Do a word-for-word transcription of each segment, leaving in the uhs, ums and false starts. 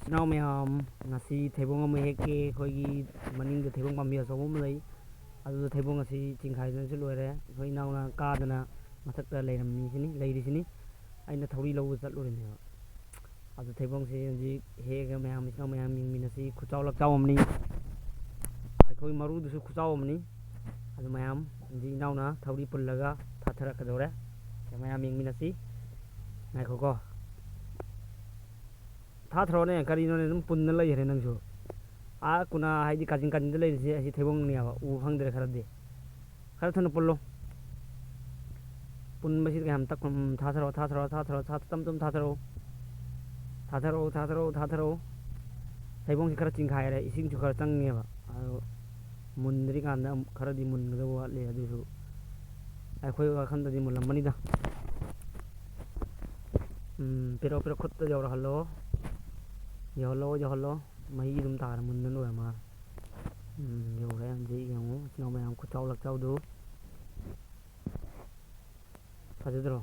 ꯏꯅꯥꯎ ꯃꯌꯥꯝ, ꯉꯁꯤ ꯊꯩꯕꯣꯡ ꯑꯃ ꯍꯦꯛꯀꯦ꯫ ꯑꯩꯈꯣꯏꯒꯤ ꯃꯅꯤꯡꯗ ꯊꯩꯕꯣꯡ ꯄꯥꯝꯕꯤ ꯑꯆꯧꯕ ꯑꯃ ꯂꯩ, ꯑꯗꯨꯗ ꯊꯩꯕꯣꯡ ꯑꯁꯤ ꯆꯤꯡꯈꯥꯏꯗꯅꯁꯨ ꯂꯣꯏꯔꯦ꯫ ꯑꯩꯈꯣꯏ ꯏꯅꯥꯎꯅ ꯀꯥꯗꯅ ꯃꯊꯛꯇ ꯂꯩꯔꯝꯃꯤꯁꯤꯅꯤ, ꯂꯩꯔꯤꯁꯤꯅꯤ꯫ ꯑꯩꯅ ꯊꯧꯔꯤ ꯂꯧꯕ ꯆꯠꯂꯨꯔꯤꯅꯦꯕ꯫ ꯑꯗꯨ ꯊꯩꯕꯣꯡꯁꯤ ꯍꯧꯖꯤꯛ ꯍꯦꯛꯑꯒ ꯃꯌꯥꯝ, ꯏꯆꯤꯟ ꯏꯅꯥꯎ ꯃꯌꯥꯝ ꯌꯦꯡꯃꯤꯟꯅꯁꯤ꯫ ꯈꯨꯆꯥꯎ ꯂꯛꯆꯥꯎ ꯑꯃꯅꯤ꯫ ꯑꯩꯈꯣꯏ ꯃꯔꯨꯗꯨꯁꯨ ꯈꯨꯆꯥꯎ ꯑꯃꯅꯤ꯫ ꯑꯗꯨ ꯃꯌꯥꯝ ꯍꯧꯖꯤꯛ ꯏꯅꯥꯎꯅ ꯊꯧꯔꯤ ꯄꯨꯜꯂꯒ ꯊꯥꯊꯔꯛꯀꯗꯧꯔꯦ꯫ ꯃꯌꯥꯝ ꯌꯦꯡꯃꯤꯟꯅꯁꯤ꯫ ꯉꯥꯏꯈꯣꯀꯣ꯫ ꯊꯥꯊꯔꯛꯑꯣꯅꯦ, ꯀꯔꯤꯅꯣꯅꯦ, ꯑꯗꯨꯝ ꯄꯨꯟꯅ ꯂꯩꯈ꯭ꯔꯦ ꯅꯪꯁꯨ꯫ ꯑꯥ ꯀꯨꯅꯥ ꯍꯥꯏꯗꯤ ꯀꯥꯆꯤꯟ ꯀꯥꯆꯤꯟꯗ ꯂꯩꯔꯤꯁꯦ ꯑꯁꯤ ꯊꯩꯕꯣꯡꯅꯦꯕ, ꯎꯕ ꯐꯪꯗ꯭ꯔꯦ ꯈꯔꯗꯤ꯫ ꯈꯔ ꯊꯨꯅ ꯄꯨꯜꯂꯣ꯫ ꯄꯨꯟꯕꯁꯤꯗ ꯌꯥꯝ ꯇꯞ-, ꯎꯝ, ꯊꯥꯊꯔꯛꯑꯣ, ꯊꯥꯊꯔꯛꯑꯣ, ꯊꯥꯊꯔꯛꯑꯣ, ꯊꯥ-, ꯇꯞ ꯇꯞ ꯊꯥꯊꯔꯛꯑꯣ꯫ ꯊꯥꯊꯔꯛꯑꯣ, ꯊꯥꯊꯔꯛꯑꯣ, ꯊꯥꯊꯔꯛꯑꯣ꯫ ꯊꯩꯕꯣꯡꯁꯤ ꯈꯔ ꯆꯤꯡꯈꯥꯏꯔꯦ, ꯏꯁꯤꯡꯁꯨ ꯈꯔ ꯆꯪꯉꯦꯕ꯫ ꯑꯗꯣ ꯃꯨꯟꯗ꯭ꯔꯤꯀꯥꯟꯗ ꯑꯃꯨꯛ ꯈꯔꯗꯤ ꯃꯨꯟꯒꯗꯕ ꯋꯥꯠꯂꯤ, ꯑꯗꯨꯁꯨ ꯑꯩꯈꯣꯏ ꯋꯥꯈꯜꯗꯗꯤ ꯃꯨꯜꯂꯝꯃꯅꯤꯗ꯫ ꯎꯝ, ꯄꯤꯔꯛꯑꯣ, ꯄꯤꯔꯛꯑꯣ, ꯈꯨꯠꯇ ꯌꯧꯔꯛꯍꯜꯂꯣ꯫ ꯌꯧꯍꯜꯂꯣ, ꯌꯧꯍꯜꯂꯣ꯫ ꯃꯍꯤ ꯑꯗꯨꯝ ꯇꯥꯔ ꯃꯨꯟꯗ ꯂꯣꯏꯔ ꯃꯥꯜꯂꯦ꯫ ꯎꯝ, ꯌꯧꯔꯦ꯫ ꯍꯧꯖꯤꯛ ꯌꯦꯡꯉꯨ, ꯏꯆꯤꯟ ꯏꯅꯥꯎ ꯃꯌꯥꯝ ꯈꯨꯠꯆꯥꯎ ꯂꯛꯆꯥꯎꯗꯨ꯫ ꯐꯖꯗ꯭ꯔꯣ?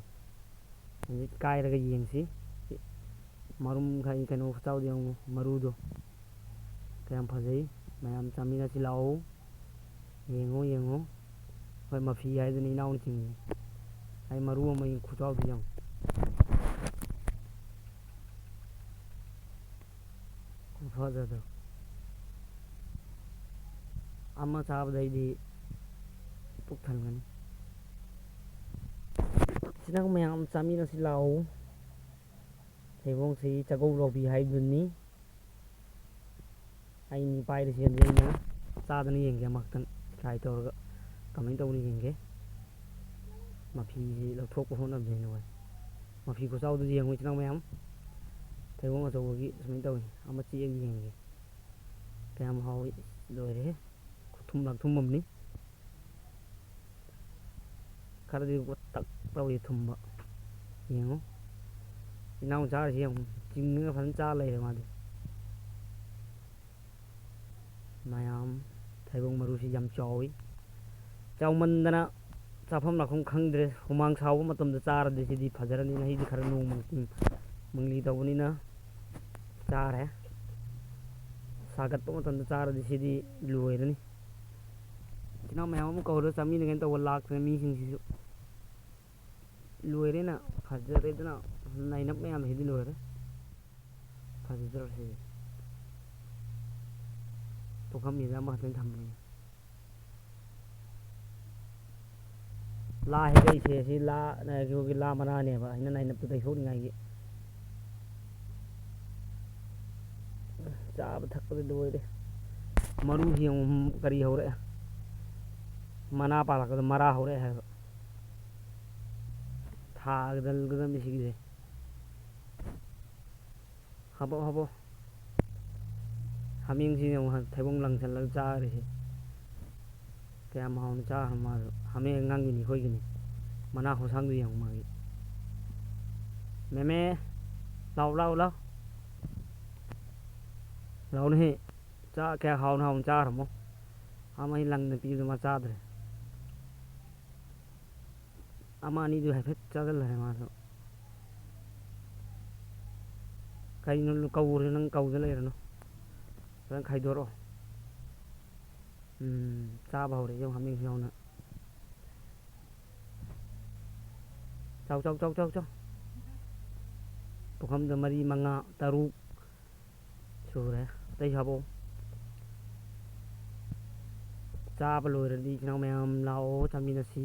ꯍꯧꯖꯤꯛ ꯀꯥꯏꯔꯒ ꯌꯦꯡꯁꯤ꯫ ꯃꯔꯨꯝ ꯈꯥꯏ-, ꯀꯩꯅꯣ ꯈꯨꯆꯥꯎꯗꯣ ꯌꯦꯡꯉꯨ, ꯃꯔꯨꯗꯣ ꯀꯌꯥꯝ ꯐꯖꯩ꯫ ꯃꯌꯥꯝ ꯆꯥꯃꯤꯟꯅꯁꯤ ꯂꯥꯛꯑꯣ꯫ ꯌꯦꯡꯉꯣ, ꯌꯦꯡꯉꯣ꯫ ꯍꯣꯏ, ꯃꯐꯤ ꯍꯥꯏꯗꯨꯅꯤ ꯏꯅꯥꯎꯅ ꯆꯤꯡꯉꯤꯁꯦ꯫ ꯑꯩ ꯃꯔꯨ ꯑꯃ ꯌꯦꯡ-, ꯈꯨꯆꯥꯎꯗꯣ ꯌꯦꯡꯉꯨ꯫ ꯈꯨꯐꯖꯗꯣ꯫ ꯑꯃ ꯆꯥꯕꯗꯩꯗꯤ ꯄꯨꯛ ꯊꯟꯒꯅꯤ꯫ ꯏꯆꯤꯟ ꯏꯅꯥꯎ ꯃꯌꯥꯝ ꯆꯥꯃꯤꯟꯅꯁꯤ ꯂꯥꯛꯑꯣ꯫ ꯊꯩꯕꯣꯡꯁꯤ ꯆꯥꯛꯀꯧ ꯂꯧꯕꯤ ꯍꯥꯏꯗꯨꯅꯤ꯫ ꯑꯩꯅꯤ ꯄꯥꯏꯔꯤꯁꯤ ꯍꯧꯖꯤꯛ ꯑꯩꯅ ꯆꯥꯗꯅ ꯌꯦꯡꯒꯦ ꯑꯃꯈꯛꯇꯪ try ꯇꯧꯔꯒ ꯀꯃꯥꯏꯅ ꯇꯧꯕꯅ ꯌꯦꯡꯒꯦ꯫ ꯃꯐꯤꯁꯤ ꯂꯧꯊꯣꯛꯄ ꯍꯣꯠꯅꯕꯗ ꯍꯦꯟꯅ ꯋꯥꯏ꯫ ꯃꯐꯤ ꯈꯨꯆꯥꯎꯗꯨꯗꯤ ꯌꯦꯡꯉꯨ ꯏꯆꯤꯟ ꯏꯅꯥꯎ ꯃꯌꯥꯝ꯫ ꯊꯩꯕꯣꯡ ꯑꯆꯧꯕꯒꯤ ꯁꯨꯃꯥꯏꯅ ꯇꯧꯏ꯫ ꯑꯃ ꯆꯤꯛꯑꯒ ꯌꯦꯡꯒꯦ꯫ ꯀꯌꯥꯝ ꯍꯥꯎꯏ꯫ ꯂꯣꯏꯔꯦꯍꯦ꯫ ꯈꯨꯊꯨꯝ ꯂꯥꯛꯊꯨꯝ ꯑꯃꯅꯤ꯫ ꯈꯔꯗꯤ ꯇꯛ ꯇꯧꯏ ꯊꯨꯝꯕ꯫ ꯌꯦꯡꯉꯨ꯫ ꯏꯅꯥꯎ ꯆꯥꯔꯤꯁꯤ ꯌꯦꯡꯉꯨ꯫ ꯆꯤꯡꯉꯒ ꯐꯖꯅ ꯆꯥ ꯂꯩꯔꯦ ꯃꯥꯗꯤ꯫ ꯃꯌꯥꯝ ꯊꯩꯕꯣꯡ ꯃꯔꯨꯁꯤ ꯌꯥꯝ ꯆꯥꯎꯏ꯫ ꯆꯥꯎꯃꯟꯗꯅ ꯆꯥꯐꯝ ꯂꯥꯛꯐꯝ ꯈꯪꯗ꯭ꯔꯦ꯫ ꯍꯨꯃꯥꯡ ꯁꯥꯎꯕ ꯃꯇꯝꯗ ꯆꯥꯔꯗꯤ ꯁꯤꯗꯤ ꯐꯖꯔꯅꯤ꯫ ꯉꯁꯤꯗꯤ ꯈꯔ ꯅꯣꯡ ꯃꯪꯂꯤ ꯇꯧꯕꯅꯤꯅ ꯆꯥꯔꯦ꯫ ꯁꯥꯒꯠꯄ ꯃꯇꯝꯗ ꯆꯥꯔꯗꯤ ꯁꯤꯗꯤ ꯂꯣꯏꯔꯅꯤ꯫ ꯏꯆꯤꯟ ꯏꯅꯥꯎ ꯃꯌꯥꯝ ꯑꯃ ꯀꯧꯔꯒ ꯆꯥꯃꯤꯟꯅꯒꯦꯅ ꯇꯧꯕ, ꯂꯥꯛꯇ꯭ꯔꯦ ꯃꯤꯁꯤꯡꯁꯤꯁꯨ꯫ ꯂꯣꯏꯔꯦꯅ ꯐꯖꯔꯦꯗꯅ, ꯅꯥꯏꯅꯞ ꯃꯌꯥꯝꯁꯤꯗꯤ ꯂꯣꯏꯔꯦ꯫ ꯐꯖꯗ꯭ꯔꯣ ꯁꯤꯗꯤ? ꯄꯨꯈꯝꯁꯤꯗ ꯑꯃꯈꯛꯇꯪ ꯊꯝꯕꯅꯤ꯫ ꯂꯥ ꯍꯦꯛꯂꯛꯏꯁꯦ ꯁꯤ ꯂꯥ, ꯑꯩꯈꯣꯏꯒꯤ ꯂꯥ ꯃꯅꯥꯅꯦꯕ, ꯑꯩꯅ ꯅꯥꯏꯅꯞꯇꯨ ꯇꯩꯊꯣꯛꯅꯤꯡꯉꯥꯏꯒꯤ꯫ ꯆꯥꯕ ꯊꯛꯄꯗꯤ ꯂꯣꯏꯔꯦ꯫ ꯃꯔꯨꯁꯤ ꯌꯦꯡꯉꯨ, ꯀꯔꯤ ꯍꯧꯔꯛꯑꯦ? ꯃꯅꯥ ꯄꯥꯜꯂꯛꯄꯗ ꯃꯔꯥ ꯍꯧꯔꯛꯑꯦ ꯍꯥꯏꯕ꯫ ꯊꯥꯒꯗꯜꯒꯗꯕꯅꯤ ꯁꯤꯒꯤꯁꯦ꯫ ꯍꯥꯄꯣ, ꯍꯥꯄꯣ꯫ ꯍꯥꯃꯦꯡꯁꯤ ꯌꯦꯡꯉꯨ, ꯊꯩꯕꯣꯡ ꯂꯪꯁꯤꯜꯂꯒ ꯆꯥꯔꯤꯁꯦ꯫ ꯀꯌꯥꯝ ꯍꯥꯎꯅ ꯆꯥꯈ꯭ꯔ ꯃꯥꯁꯨ꯫ ꯍꯥꯃꯦꯡ ꯑꯉꯥꯡꯒꯤꯅꯤ ꯑꯩꯈꯣꯏꯒꯤꯅꯤ꯫ ꯃꯅꯥ ꯈꯨꯁꯥꯡꯗꯨ ꯌꯦꯡꯉꯨ ꯃꯥꯒꯤ꯫ ꯃꯦꯃꯦ, ꯂꯥꯎ, ꯂꯥꯎ, ꯂꯥꯎ꯫ ꯂꯥꯎꯅꯦꯍꯦ꯫ ꯆꯥ-, ꯀꯌꯥ ꯍꯥꯎꯅ ꯍꯥꯎꯅ ꯆꯥꯈ꯭ꯔꯃꯣ꯫ ꯑꯥ ꯃꯍꯤ ꯂꯪꯅ ꯄꯤꯕꯗꯨ ꯃꯥ ꯆꯥꯗ꯭ꯔꯦ꯫ ꯑꯃ ꯑꯅꯤꯗꯨ ꯍꯥꯏꯐꯦꯠ ꯆꯥꯁꯤꯜꯂꯔꯦ ꯃꯥꯁꯨ꯫ ꯀꯩꯅꯣ ꯀꯧꯔꯦ ꯅꯪ ꯀꯧꯗ ꯂꯩꯔꯅꯨ꯫ ꯐꯖꯅ ꯈꯥꯏꯗꯣꯔꯛꯑꯣ꯫ ꯎꯝ, ꯆꯥꯕ ꯍꯧꯔꯦ ꯌꯦꯡꯉꯨ ꯍꯥꯃꯦꯡꯁꯨ ꯌꯥꯎꯅ꯫ ꯆꯥꯎ, ꯆꯥꯎ, ꯆꯥꯎ, ꯆꯥꯎ, ꯆꯥꯎ꯫ ꯄꯨꯈꯝꯗ ꯃꯔꯤ, ꯃꯉꯥ, ꯇꯔꯨꯛ ꯁꯨꯔꯦ꯫ ꯑꯇꯩꯁꯨ ꯍꯥꯞꯄꯛꯑꯣ꯫ ꯆꯥꯕ ꯂꯣꯏꯔꯗꯤ ꯏꯆꯤꯟ ꯏꯅꯥꯎ ꯃꯌꯥꯝ ꯂꯥꯛꯑꯣ ꯆꯥꯃꯤꯟꯅꯁꯤ꯫